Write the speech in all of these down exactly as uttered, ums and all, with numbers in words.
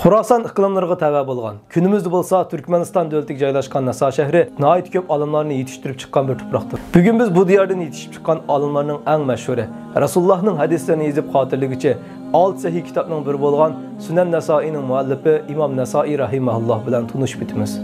خوراسان ئىقلىملىرىغا تەۋە بولغان، كۈنىمىزدە بولسا تۈركمەنىستان دۆلىتىگە جايلاشقان نەسا شەھىرى ناھايىتى كۆپ ئالىملارنى يېتىشتۈرۈپ چىققان بىر تۇپراقتۇر. بۈگۈن بىز بۇ دىياردىن يېتىشىپ چىققان ئالىملارنىڭ ئەڭ مەشھۇرى، رەسۇلۇللاھنىڭ ھەدىسلىرىنى يېزىپ خاتىرىلىگۈچى ئالتە سەھىھ كىتابنىڭ بىرى بولغان سۈنەن نەسائىينىڭ مۇئەللىپى ئىمام نەسائىي رەھىمەھۇللاھ بىلەن تونۇشۇپ ئۆتىمىز.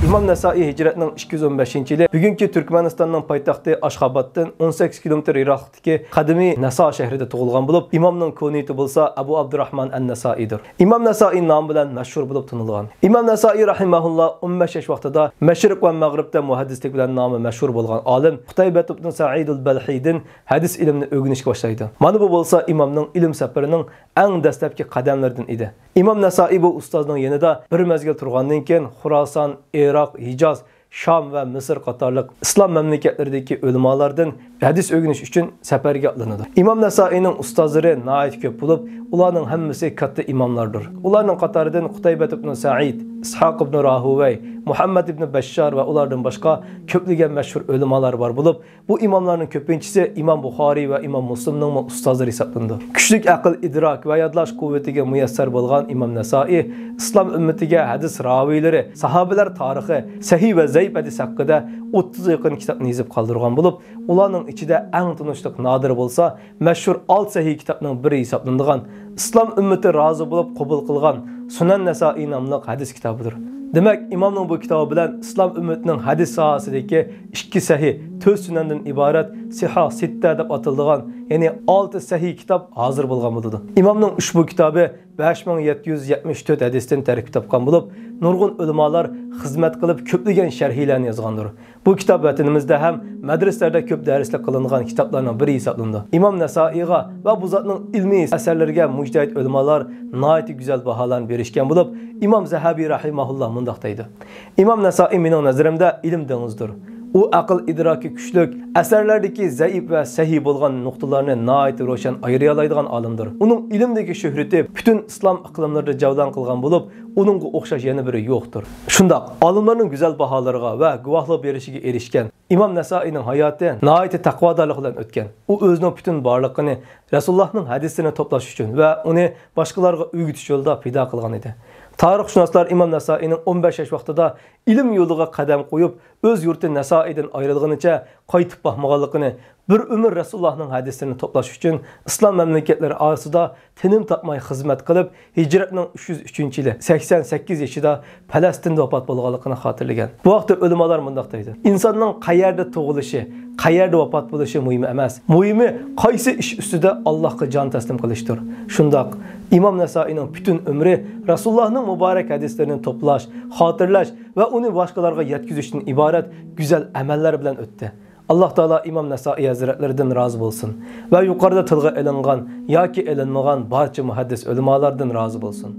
ئىمام نەسائىي ھىجرەتنىڭ ئىككى يۈز ئون بەشىنچى يىلى بۈگۈنكى تۈركمەنىستاننىڭ پايتەختى ئاشخابادتىن ئون سەككىز كىلومېتىر يىراقلىقتىكى قەدىمىي نەسا شەھىرىدە تۇغۇلغان بولۇپ، ئىمامنىڭ كۇنيىتى بولسا ئەبۇ ئابدۇراھمان ئەن نەسائىيدۇر. ئىمام نەسائىي نامى بىلەن مەشھۇر بولۇپ تونۇلغان. ئىمام نەسائىي رەھىمەھۇللا ئون بەش ياش ۋاقتىدا مەشرىق ۋە مەغرىبتە مۇھەددىسلىك بىلەن نامى مەشھۇر بولغان ئالىم قۇتەيبەت ئىبن سەئىدۇل بەلھىيدىن ھەدىس ئىلمىنى ئۆگىنىشكە باشلايدۇ. مانا بۇ بولسا ئىمامنىڭ ئىلىم سەپىرىنىڭ ئەڭ دەسلەپكى قەدەملىرىدىن ئىدى. ئىمام نەسائىي بۇ ئۇستازىنىڭ يېنىدا بىر مەزگىل تۇرغاندىن كېيىن، خوراسان، ئىراق، ھىجاز، شام ۋە مىسىر قاتارلىق ئىسلام مەملىكەتلىرىدىكى ئۆلىمالىردىن ھەدىس ئۆگىنىش ئۈچۈن سەپەرگە ئاتلىنىدۇ. ئىمام نەسائىينىڭ ئۇستازلىرى ناھايىتى كۆپ بولۇپ، ئۇلارنىڭ ھەممىسى كاتتا ئىماملاردۇر. ئۇلارنىڭ قاتارىدىن قۇتەيبەت ئىبن سەئىد، ئىسھاق ئىبن راھۇۋەي، مۇھەممەد ئىبن بەششار ۋە ئۇلاردىن باشقا كۆپلىگەن مەشھۇر ئۆلىمالار بار بولۇپ، بۇ ئىماملارنىڭ كۆپىنچىسى ئىمام بۇخارىي ۋە ئىمام مۇسلىمنىڭمۇ ئۇستازلىرى ھېسابلىنىدۇ. كۈچلۈك ئەقىل ئىدراك ۋە يادلاش قۇۋۋىتىگە مۇيەسسەر بولغان ئىمام نەسائىي ئىسلام ئۈممىتىگە ھەدىس راۋىيلىرى، ساھابىلەر تارىخى، سەھىھ ۋە زەئىپ ھەدىس ھەققىدە ئوتتۇزغا يېقىن كىتابنى يېزىپ قالدۇرغان بولۇپ، ئۇلارنىڭ ئىچىدە ئەڭ تونۇشلۇق نادىرى بولسا مەشھۇر ئالتە سەھىھ كىتابنىڭ بىرى ھېسابلىنىدىغان، ئىسلام ئۈممىتى رازى بولۇپ قوبۇل قىلغان سۈنەن نەسائىي ناملىق ھەدىس كىتابىدۇر. دېمەك، ئىمامنىڭ بۇ كىتابى بىلەن ئىسلام ئۈممىتىنىڭ ھەدىس ساھەسىدىكى ئىككى سەھىھ، تۆت سۈنەندىن ئىبارەت سىھاھ سىتتە دەپ ئاتىلىدىغان، يەنى ئالتە سەھىھ كىتاب ھازىر بولغان بولىدۇ. ئىمامنىڭ ئۈچ بۇ كىتابى بەش مىڭ يەتتە يۈز يەتمىش تۆت ھەدىستىن تەركىب تاپقان بولۇپ، نۇرغۇن ئۆلىمالار خىزمەت قىلىپ كۆپلىگەن شەرھلەرنى يازغاندۇر. بۇ كىتاب ۋەتىنىمىزدە ھەم مەدرىسىلەردە كۆپ دەرسلىك قىلىنغان كىتابلارنىڭ بىرى ھېسابلىنىدۇ. ئىمام نەسائىيغا ۋە بۇ زاتنىڭ ئىلمىي ئەسەرلىرىگە مۇجتەھىد ئۆلىمالار ناھايىتى گۈزەل باھالارنى بېرىشكەن بولۇپ، ئىمام زەھەبى رەھىمەھۇللا مۇنداق دەيدۇ: ئىمام نەسائىي مېنىڭ نەزىرىمدە ئىلىم دېڭىزىدۇر. ئۇ ئەقىل ئىدراكى كۈچلۈك، ئەسەرلەردىكى زەئىپ ۋە سەھىھ بولغان نۇقتىلارنى ناھايىتى روشەن ئايرىيالايدىغان ئالىمدۇر. ئۇنىڭ ئىلىمدىكى شۆھرىتى پۈتۈن ئىسلام ئىقلىملىرىدا جەۋلان قىلغان بولۇپ، ئۇنىڭغا ئوخشاش يەنە بىرى يوقتۇر. شۇنداق، ئالىملارنىڭ گۈزەل باھالىرىغا ۋە گۇۋاھلىق بېرىشىگە ئېرىشكەن ئىمام نەسائىينىڭ ھاياتى ناھايىتى تەقۋادارلىق بىلەن ئۆتكەن. ئۇ ئۆزىنىڭ پۈتۈن بارلىقىنى رەسۇلۇللاھنىڭ ھەدىسلىرىنى توپلاش ئۈچۈن ۋە ئۇنى باشقىلارغا ئۆگىتىش يولىدا پىدا قىلغان ئىدى. تارىخشۇناسلار ئىمام نەسائىينىڭ ئون بەش ياش ۋاقتىدا ئىلىم يولىغا قەدەم قويۇپ، ئۆز يۇرتى نەسائىيدىن ئايرىلغىنىچە قايتىپ باقمىغانلىقىنى، بىر ئۆمۈر رەسۇلۇللاھنىڭ ھەدىسلىرىنى توپلاش ئۈچۈن ئىسلام مەملىكەتلىرى ئارىسىدا تىنىم تاپماي خىزمەت قىلىپ، ھىجرەتنىڭ ئۈچ يۈز ئۈچىنچى يىلى، سەكسەن سەككىز يېشىدا پەلەستىندە ۋاپات بولغانلىقىنى خاتىرىلىگەن. بۇ ھەقتە ئۆلىمالار مۇنداق دەيدۇ: ئىنساننىڭ قەيەردە تۇغۇلۇشى، قەيەردە ۋاپات بولۇشى مۇھىم ئەمەس. مۇھىمى، قايسى ئىش ئۈستىدە ئاللاھقا جان تەسلىم قىلىشتۇر. شۇنداق، ئىمام نەسائىينىڭ پۈتۈن ئۆمرى رەسۇلۇللاھنىڭ مۇبارەك ھەدىسلىرىنى توپلاش، خاتىرىلەش ۋە ئۇنى باشقىلارغا يەتكۈزۈشتىن ئىبارەت گۈزەل ئەمەللەر بىلەن ئۆتتى. ئاللاھ تائالا ئىمام نەسائىي ھەزرەتلىرىدىن رازى بولسۇن ۋە يۇقىرىدا تىلغا ئېلىنغان ياكى ئېلىنمىغان بارچە مۇھەددىس ئۆلىمالاردىن رازى بولسۇن.